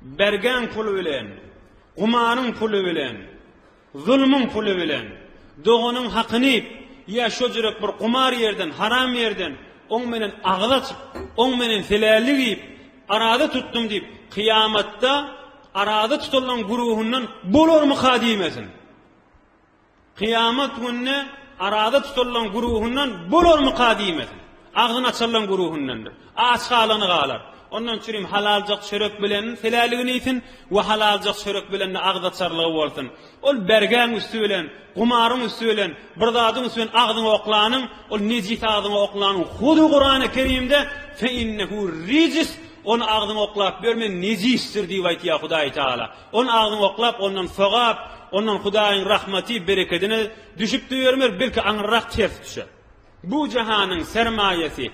Bergäň puly bilen, gumaryň puly bilen, zulmuň puly bilen, doganyň hakyny iýip, ýa şo jürek bir gumar ýerden, haram ýerden oň menen agyz açyp, oň menen selällik iýip, araza tutdum diýip, kyýamatda araza tutulan güruhyndan bolarmyka diýmesin. Kyýamat gününe araza tutulan güruhyndan bolarmyka diýmesin. Agzyny açanlaň güruhyndandyr. Aç galany galar. Ondan çürim halaljak çörek bilen seläligini iýsin we halaljak çörek bilen-de agzaçarlygy bolsun. Ol bergäň üsti bilen, gumaryň üsti bilen, bir zadyň üsti bilen agzyňa oklanyň, ol nejis agzyňa oklanyň hudy Kurany Kerimde fe innehu rijs ony agzyňa oklap ýörme nejisdir diýip aýtýar Hudaý Tagala. Ony agzyňa oklap, ondan sogap, ondan Hudaýyň rahmaty, berekedine düşüp-de ýörmer, belki aňyrrak ters düşer. Bu jahanyň sermaýasy,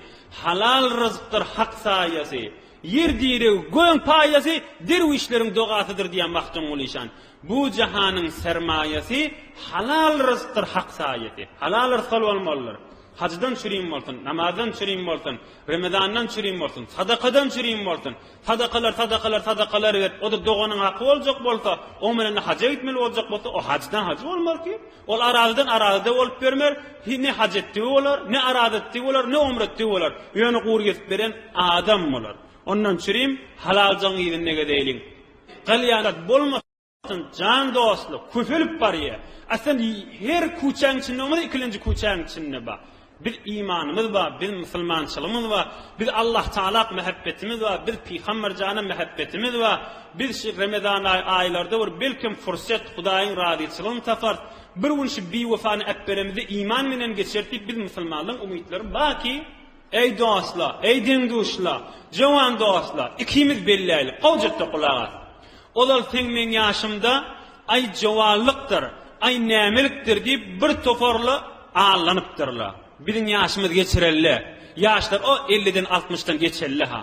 halal ryzkdyr Hak saýasy. Ýer diregi, göň paýasy, derwüşleriň dogasydyr diýýär Magtymguly işan. Bu jahanyň sermaýasy, halal ryzkdyr Hak saýasy. Halal rysgal bolmalydyr. Hajdan çürim bolsun, namazdan çürim bolsun, Remezandan çürim bolsun, sadakadan çürim bolsun. Sadakalar, sadakalar, sadakalar berip, o-da doganyň haky boljak bolsa, oň bilen-de haja gitmeli boljak bolsa, o hajdan hajy bolmaz ki. Ol arazydan arazy-da bolup ýörmer, ne haj etdigi bolar, ne arazy etdigi bolar, ne umra etdigi bolar. Ýöne gury kesip beren adam bolar. Ondan çürim, halaljagyň yzynda gezeýliň. Gylýanat bolmasyn. Jan dostluk köpelip barýar. Aslynda her kuçäň içinde bolmasa ikilenji kuçäň içinde bar. Biz imanymyz bar, biz musulmançylygymyz bar, biz Allah Taala mähebbetimiz bar, biz Pygamber jana mähebbetimiz bar. Biz şu Remezan aý aýlarda bir belkem fursat Hudaýyň razyçylygyny taparys. Bir gün şu biwefany äpberemizde iman bilen geçeris diýip biz musulmanlaryň umytlary bar ki, Eý dostlar, eý deň-duşlar, jowan dostlar, ikimiz belläýlik, gowjatda gulak as. Ozal seň meň ýaşymda aý jowanlykdyr, aý nämelikdir diýip bir toparla allanypdyrlar. Biziň ýaşymyz geçirelle, ýaşlar o elliden altmyşdan geçelle-ha.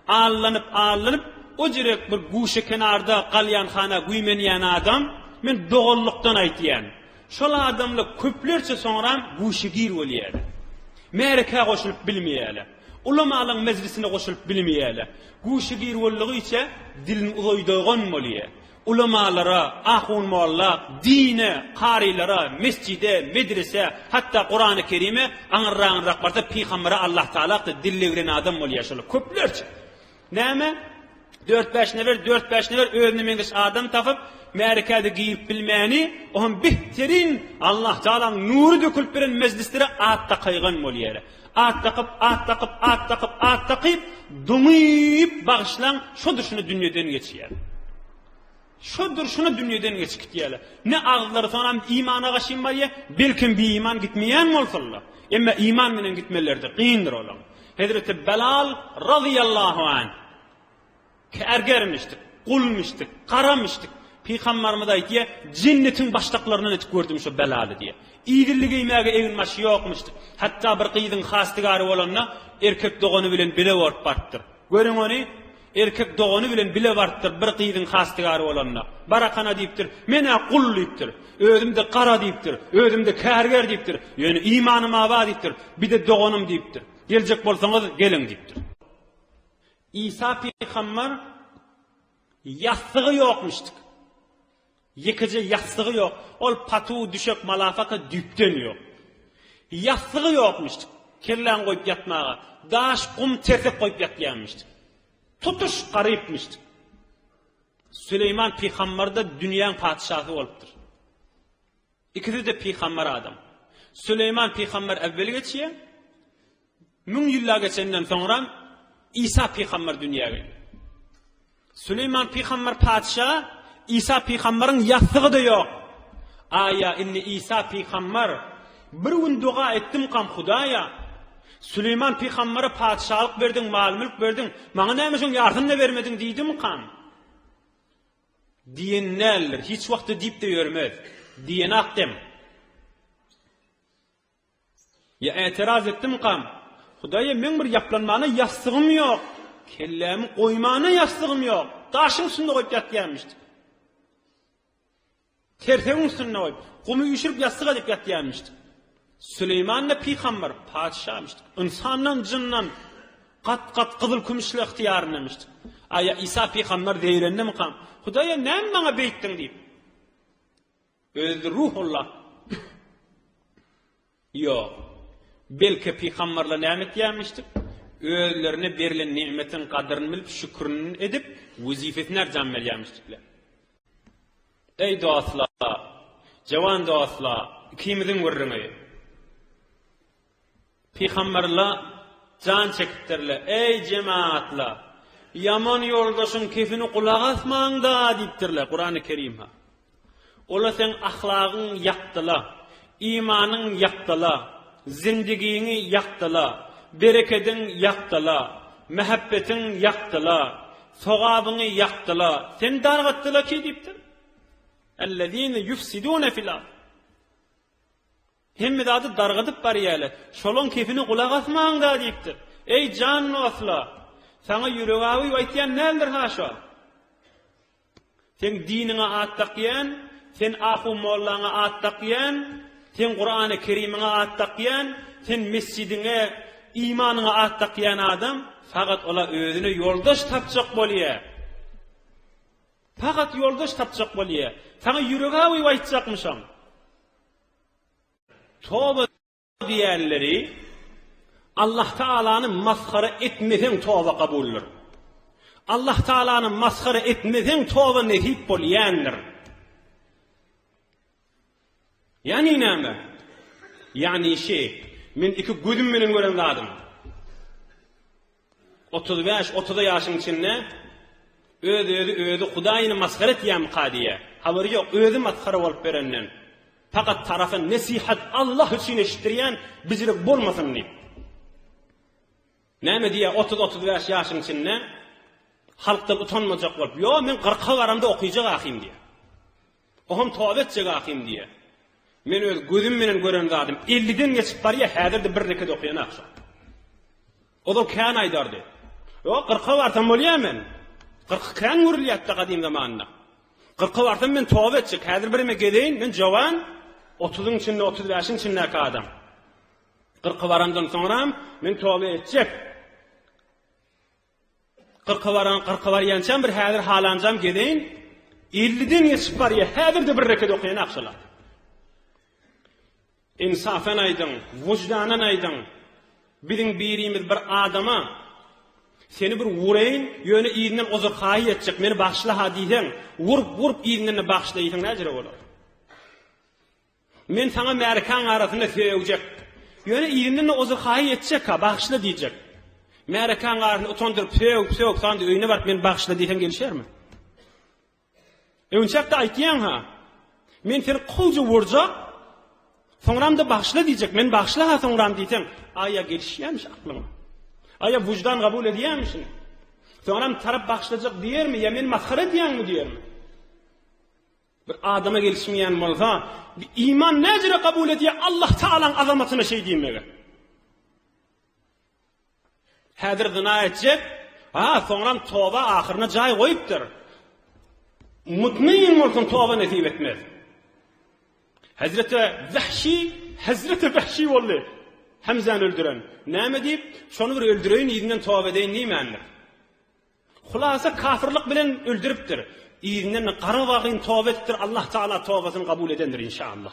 Allanyp, allanyp, o jürek bir guşe kenarda galýan hana güýmenýän adam, men doganlykdan aýtýan. Şol adamlar köplerçe soňram guşegir bolýarlar. Märekä goşulyp bilmeýärler. Ulamalaň mejlisine goşulyp bilmeýärler. Guşegir boldugyça dilini uzaýdagan bolýar. Ulamalara, ahun-molla, dine, karylara, mesjide, medresä, hatda Kurany Kerime aňyrragyňrak barsa pygambere Allah Taala hakda dil degren adam bolýar şolar köplerçe. Näme? Dört-bäş nefer, dört-bäş nefer özüne meňzeş adam tapyp, märekä-de girip bilmäni, oňam behterin Allah Tagalaň nury dökülip beren mejlislere at dakaýgan bolýar. At dakyp, at dakyp, at dakyp, at dakyp, doňup bagyşlaň, şo durşuna dünýeden geçýär. Şo durşuna dünýeden geçip gitýärler. Ne agzlary soňam imana gaşyn barýar, belkem biiman gitmeýän bolsalar. Emma iman bilen gitmeleri-de kyndyr olaň. Hezreti Belal razyýallahu anh kärgermişdik, gulmuşdyk, garamyşdyk. Pygambarymyz aýdýar, jennetiň başlyklaryndan etip gördüm şo Belaly diýýär. Idilli geýmäge egin-başy ýokmuşdyk. Hatda bir gyzyň hastigary bolanda erkek dogany bilen bile bolup barypdyr. Görüň ony, erkek dogany bilen bile barypdyr bir gyzyň hastigary bolanda. Barakana diýipdir, men-ä gul diýipdir, özüm-de gara diýipdir, özüm-de kärger diýipdir, ýöne imanym-a bar diýipdir, bir-de doganym diýipdir. Geljek bolsaňyz, geliň diýipdir. Isa pygamber ýassygy ýokmuşdyk. Ýekeje ýassygy ýok. Ol patuw, düşek, malafaka düýpden ýok. Ýassygy ýokmuşdyk. Kelläňi goýup ýatmaga. Daş, gum, tersek goýup ýatýarmyşdyk. Tutuş garypmyşdyk. Süleýman pygamber-de dünýäň patyşasy bolupdyr. Ikisi-de pygamber adam. Süleýman pygamber äwwel geçýär. Müň ýylla geçenden soňra Isa pygamber dünýä gelýär. Süleýman pygamber patyşa, Isa pygamberiň ýassygy-da ýok. Aýa indi Isa pygamber bir gün doga etdimkam Hudaýa, Süleýman pygambere patyşalyk berdiň, mal-mülk berdiň, maňa näme şoň ýarsyny-da bermediň diýdimkam? Diýen däldir, hiç wagtda diýip-de ýörmez. Diýenak dem. Ýa äteraz etdimkam? Hudaýa meň bir ýaplanmana ýassygym ýok, kellämi goýmana ýassygym ýok, daşyň üstünde goýup ýatýarmyşdyk. Tersegiň üstünde goýup, gumy üýşürip ýassyk edip ýatýarmyşdyk. Süleýman-da pygamber, patyşamyşdyk. Ynsandan, jyndan gat-gat gyzyl-kümüşli ygtyýaryndamyşdyk. Aýa Isa pygamber zeýrendimikam? Hudaýa näme maňa beýtdiň diýip. Özi Ruhullah. Ýok. Belki pygamberler näme etýärmişdik? Özlerine berlen nimetiň gadyryny bilip, şükürini edip, wezipesini erjam berýärmişdikler. Eý dostlar, jawan dostlar, ikimiziň gürrüňi. Pygamberler jan çekipdirler. Eý jemagatlar, ýaman ýoldaşyň kefini gulak asmaň-da diýipdirler Kurany Kerim-ha. Ola seň ahlagyň ýakdyla, imanyň ýakdyla, zindigiňi ýakdyla, berekediň ýakdyla, mähebbetiň ýakdyla, sogabyňy ýakdyla, seni dargatdyla ki diýipdir. Ellezine ýufsidune fil ard. Hemme zady dargadyp barýarlar. Şolaň kepine gulak asmaň-da diýipdir. Eý, jan dostlar! Saňa ýüregawy aýtýan däldir-ha şo. Seň diniňe at dakýan, sen ahun mollaňa at dakýan, seň Kurany Kerimiňe at dakýan, sen mesjidiňe, imanyňa at dakýan adam fakat ola özüne ýoldaş tapjak bolýar. Fakat ýoldaş tapjak bolýar. Saňa ýüregawy aýtjakmyşam. Toba diýenleri Allah Taalany masgara etmeseň toba kabuldyr. Allah Taalany masgara etmeseň toba nesip bolýandyr. Ýani näme? Ýani şi, men iki gözüm bilen gören zadym. 35, 30 ýaşyň içinde öz-özi özi Hudaýyny masgara etýärmika diýýär. Habary ýok, özi masgara bolup berenden. Fakat tarapa nesihat Allah üçin eşitdirýän bijirik bolmasyn diýip. Näme diýýär 30-35 ýaşyň içinde halkdan utanmajak bolup, ýo men 40-a baramda okyjak ahym diýýär. Oham toba etjek ahym diýýär. Men öz gözüm bilen gören zadym 50-den geçip barýar, häzir-de bir reket okaýan akşam. Ozal kän aýdardy. Ýok, kyrka barsam bolýar men. Kyrky kän görülýärdi gadym zamanda. Kyrka barsam men toba etjek. Häzir birime gezeýin, men jowan, otuzyň içinde, 35-iň içindäki adam. Kyrka barandan soňram men toba etjek. Kyrka baran, kyrka barýançam bir häzir halanjam gezeýin. 50-den geçip barýar, häzir-de bir reket okaýan akşalar. Ynsafen aýdyň, wyždanan aýdyň, biziň birimiz bir adama, Seni bir uraýyn, ýöne yzyndan ozur-haýy etjek, meni bagyşla-ha diýseň, urup-urup yzyndan-da bagyşla diýseň näjere bolar? Men saňa märekäň arasynda sögjek, ýöne yzyndan-da ozur-haýy etjek-ha, bagyşla diýjek. Märekäň arasynda utandyryp sögüp-sögüp, soňra öýüne baryp meni bagyşla diýseň gelişermi? Öňçäkde aýtýaň-ha, Men seni gowja urjak, soňram-da bagyşla diýjek, meni bagyşla-ha soňram diýseň, aýa gelişýärmiş aklyňa. Aýa wyždan kabul edýärmişin. Soňram tarap bagyşlajak diýermi, ýa meni masgara edýäňmi diýermi? Bir adama gelişmeýän bolsa, bir iman näjere kabul edýär Allah Taalaň azamatyna şeý diýmegi. Häzir zyna etjek, ha, soňram toba ahyryna jaý goýupdyr. Mutmain bolsun toba nesip etmez. Hezreti Wahşi, Hezreti Wahşi boldy. Hamzany öldüren. Näme diýip, şony bir öldüreýin, yzyndan toba edeýin diýmändir. Hulasa kafirlik bilen öldüripdir. Yzyndan gara bagryn toba edipdir. Allah Taala tobasyny kabul edendir inşallah.